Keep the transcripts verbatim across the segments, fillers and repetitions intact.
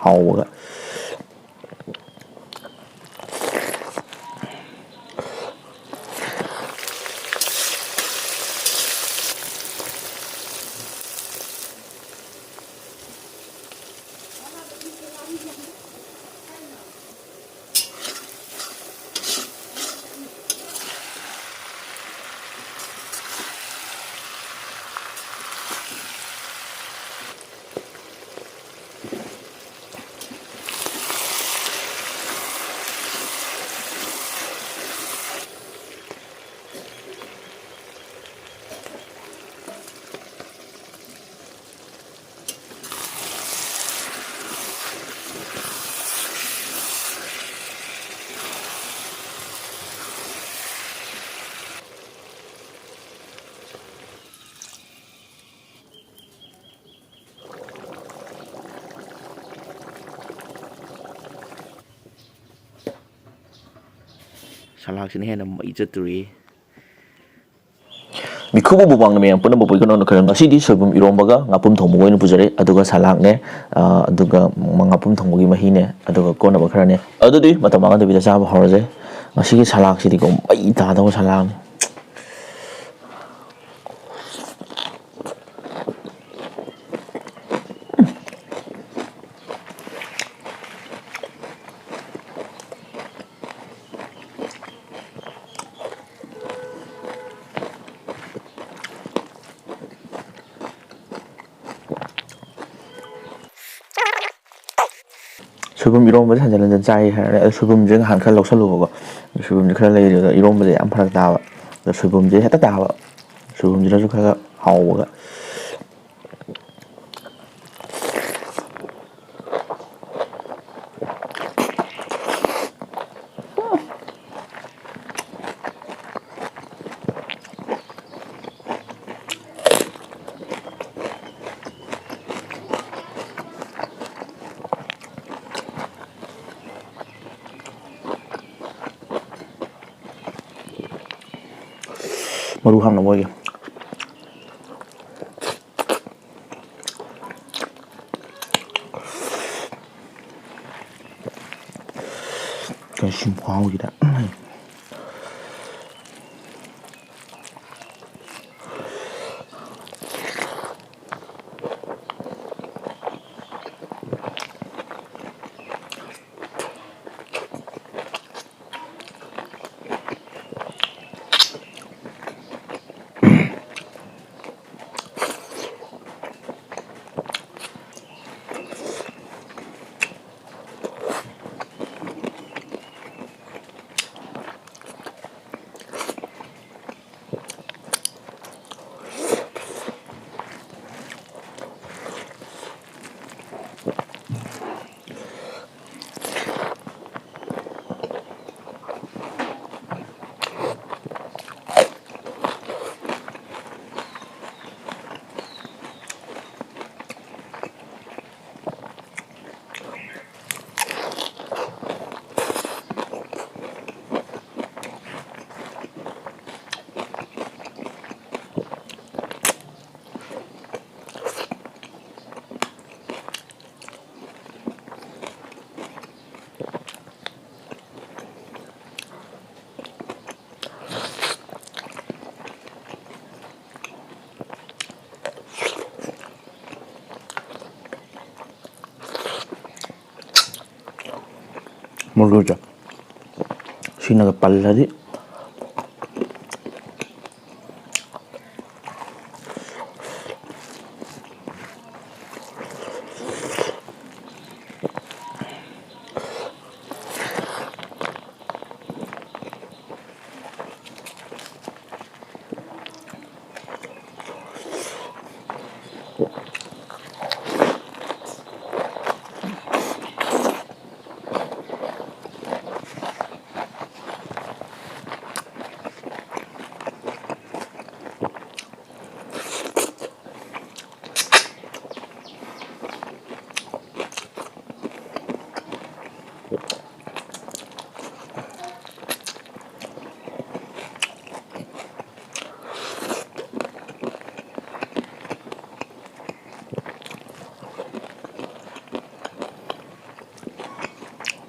ꯍꯥꯎꯕꯒ꯫ ꯁꯂꯥꯗꯁꯤꯅ ꯍꯦꯟꯅ ꯃꯩ ꯆꯠꯇꯣꯔꯤ꯫ ꯃꯤꯈꯨꯕ ꯃꯨꯛꯕꯥꯡꯅ ꯃꯌꯥꯝ ꯄꯨꯟꯅ ꯄꯨꯄꯨꯒꯤ ꯀꯩꯅꯣꯅ ꯈꯔ ꯉꯁꯤꯗꯤ ꯁꯣꯏꯕꯨꯝ ꯏꯔꯣꯝꯕꯒ ꯉꯥꯄꯨꯝ ꯊꯣꯡꯕꯒ ꯑꯣꯏꯅ ꯄꯨꯖꯔꯦ, ꯑꯗꯨꯒ ꯁꯂꯥꯗꯅꯦ, ꯑ, ꯑꯗꯨꯒ ꯉꯥꯄꯨꯝ ꯊꯣꯡꯕꯒꯤ ꯃꯍꯤꯅꯦ, ꯑꯗꯨꯒ ꯀꯣꯟꯅꯕ ꯈꯔꯅꯦ꯫ ꯑꯗꯨꯗꯤ ꯃꯇꯝ ꯃꯥꯡꯍꯟꯗꯕꯤꯗ ꯆꯥꯕ ꯍꯧꯔꯁꯦ꯫ ꯉꯁꯤꯒꯤ ꯁꯂꯥꯗꯁꯤꯗꯤꯀꯣ ꯃꯩ ꯇꯥꯗꯧꯕ ꯁꯂꯥꯗꯅꯤ꯫ ꯁꯣꯏꯕꯨꯝ ꯏꯔꯣꯝꯕꯁꯦ ꯍꯟꯖꯤꯟ ꯍꯟꯖꯤꯟ ꯆꯥꯏ ꯍꯥꯏꯔꯦ꯫ ꯑꯗꯣ ꯁꯣꯏꯕꯨꯝꯁꯦ ꯅꯍꯥꯟ ꯈꯔ ꯂꯧꯁꯜꯂꯨꯕꯀꯣ꯫ ꯁꯣꯏꯕꯨꯝꯁꯦ ꯈꯔ ꯂꯩꯔꯒ ꯏꯔꯣꯝꯕꯁꯦ ꯌꯥꯝ ꯐꯔꯛ ꯇꯥꯕ꯫ ꯑꯗꯣ ꯁꯣꯏꯕꯨꯝꯁꯦ ꯍꯦꯛꯇ ꯇꯥꯕ꯫ ꯁꯣꯏꯕꯨꯝꯁꯤꯅꯁꯨ ꯈꯔ ꯍꯥꯎꯕꯒ꯫ ꯃꯔꯨ ꯍꯥꯞꯅꯕ ꯑꯣꯏꯒꯦ꯫ ꯀꯩꯁꯨ ꯈꯪꯍꯧꯗꯦ꯫ ꯃꯔꯨꯁꯦ ꯁꯤꯅꯒ ꯄꯜꯂꯗꯤ꯫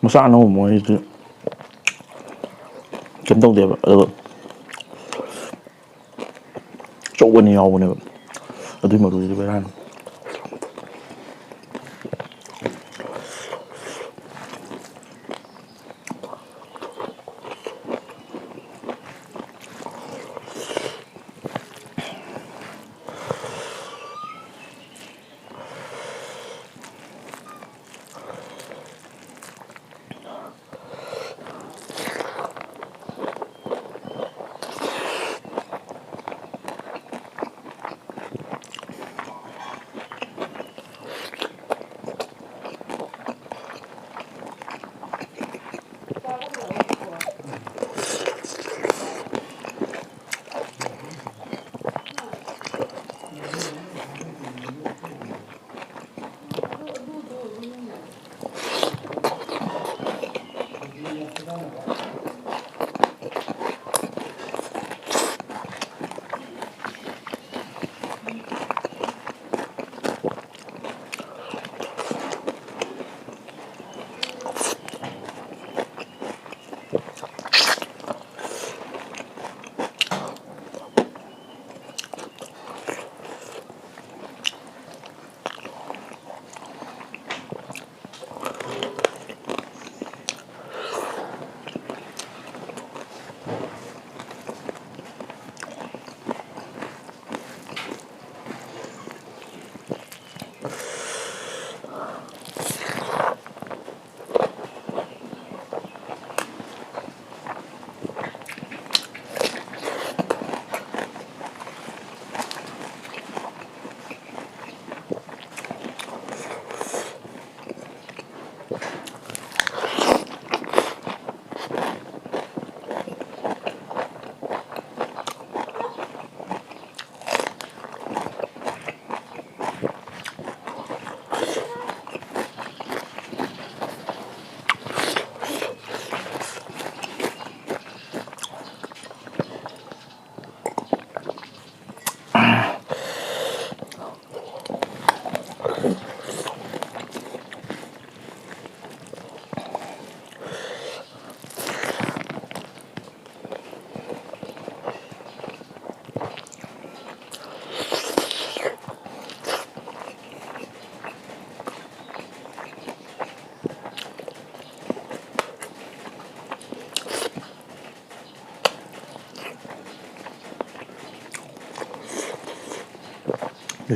ꯃꯁꯥ ꯑꯅꯧꯕ ꯃꯣꯏꯁꯤ ꯀꯩꯝ ꯇꯧꯗꯦꯕ꯫ ꯑꯗꯨꯒ ꯑꯆꯧꯕ ꯑꯅꯤ ꯌꯥꯎꯕꯅꯦꯕ꯫ ꯑꯗꯨꯏ ꯃꯔꯨꯁꯤꯗꯤ ꯕꯦꯔꯥꯅꯤ꯫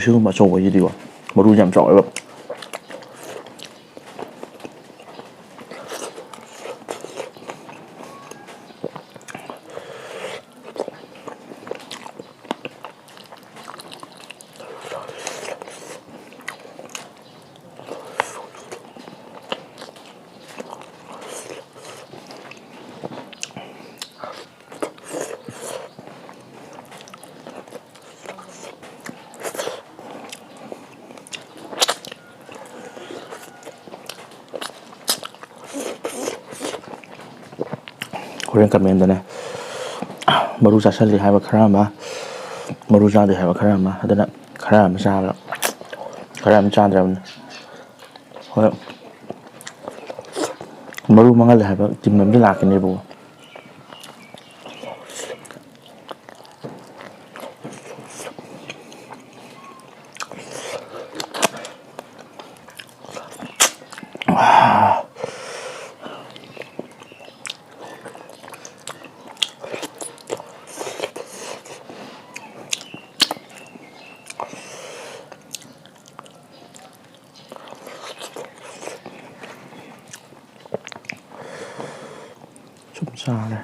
ꯁꯤꯒꯨꯝꯕ ꯑꯆꯧꯕꯁꯤꯗꯤꯀꯣ, ꯃꯔꯨꯁꯦ ꯌꯥꯝ ꯆꯥꯎꯋꯦꯕ꯫ ꯍꯣꯔꯦꯟ ꯀꯃꯦꯟꯗꯅꯦ, ꯃꯔꯨ ꯆꯥꯁꯜꯂꯤ ꯍꯥꯏꯕ ꯈꯔ ꯑꯃ, ꯃꯔꯨ ꯆꯥꯗꯦ ꯍꯥꯏꯕ ꯈꯔ ꯑꯃ, ꯑꯗꯨꯅ ꯈꯔ ꯑꯃ ꯆꯥꯕ, ꯈꯔ ꯑꯃ ꯆꯥꯗ꯭ꯔꯕꯅꯤ꯫ ꯍꯣꯏ, ꯃꯔꯨ ꯃꯥꯡꯍꯜꯂꯦ ꯍꯥꯏꯕ ꯇꯤꯝ ꯑꯃꯗꯤ ꯂꯥꯛꯀꯅꯦꯕꯀꯣ꯫ ꯁꯨꯝ ꯆꯥꯔꯦ꯫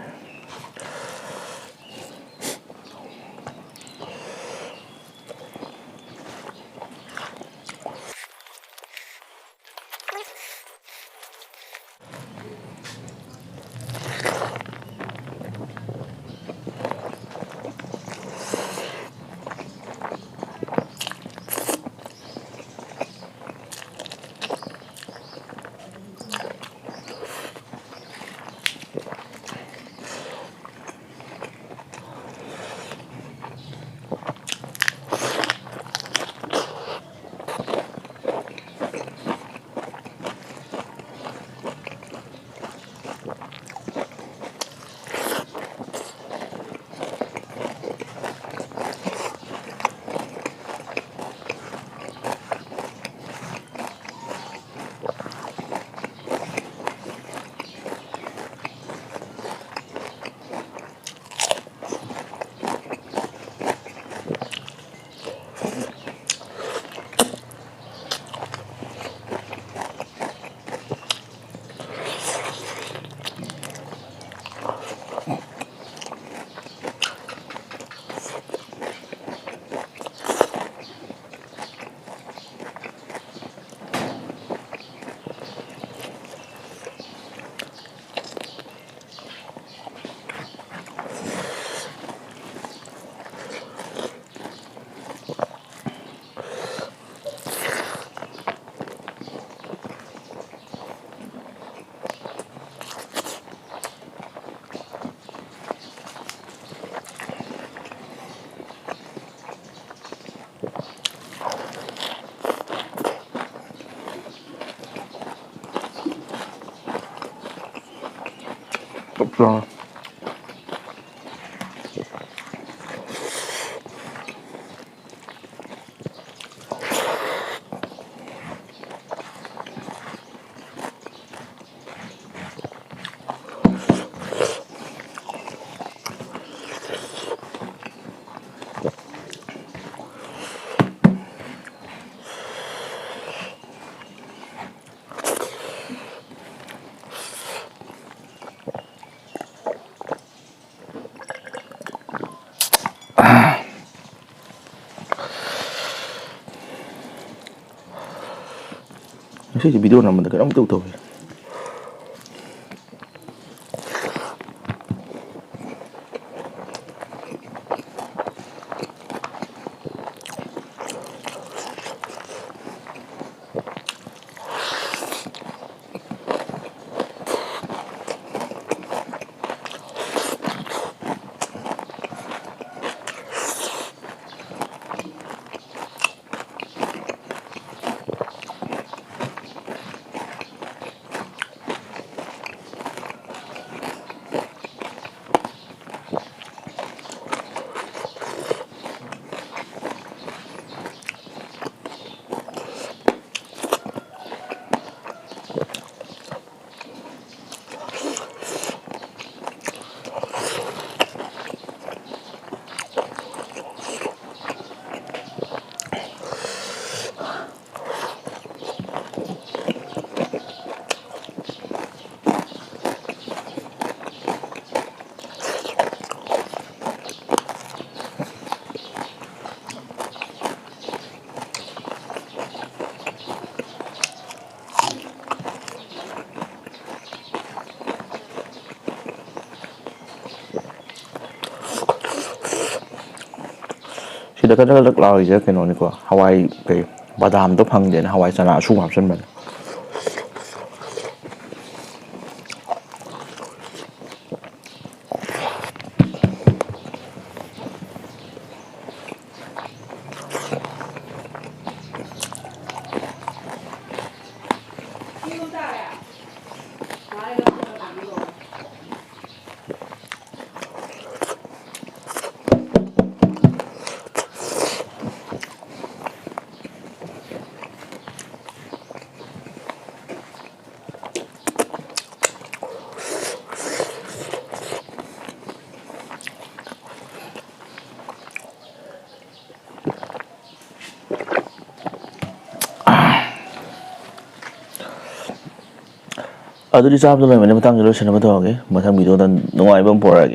ꯉꯁꯤꯁꯦ ꯚꯤꯗꯤꯑꯣ ꯅꯝꯕꯗ ꯀꯩꯅꯣꯝ ꯏꯇꯧ ꯇꯧꯋꯦ꯫ ꯁꯤꯗ ꯀꯗꯛ ꯀꯗꯛ ꯂꯥꯎꯔꯤꯁꯦ ꯀꯩꯅꯣꯅꯤꯀꯣ, ꯍꯋꯥꯏ ꯀꯩ, ꯕꯗꯥꯝꯗꯣ ꯐꯪꯗꯦꯅ ꯍꯋꯥꯏ ꯆꯅꯥ ꯑꯁꯨꯕ ꯍꯥꯞꯆꯤꯟꯕꯅꯦ꯫ ꯑꯗꯨꯗꯤ ꯆꯥꯕꯗ ꯂꯣꯏꯔꯝꯃꯅꯤ, ꯃꯇꯥꯡꯁꯦ ꯂꯣꯏꯁꯤꯟꯅꯕ ꯇꯧꯔꯒꯦ꯫ ꯃꯊꯪ ꯚꯤꯗꯤꯑꯣꯗ ꯅꯨꯡꯉꯥꯏꯕ ꯑꯃ ꯄꯨꯔꯛꯑꯒꯦ꯫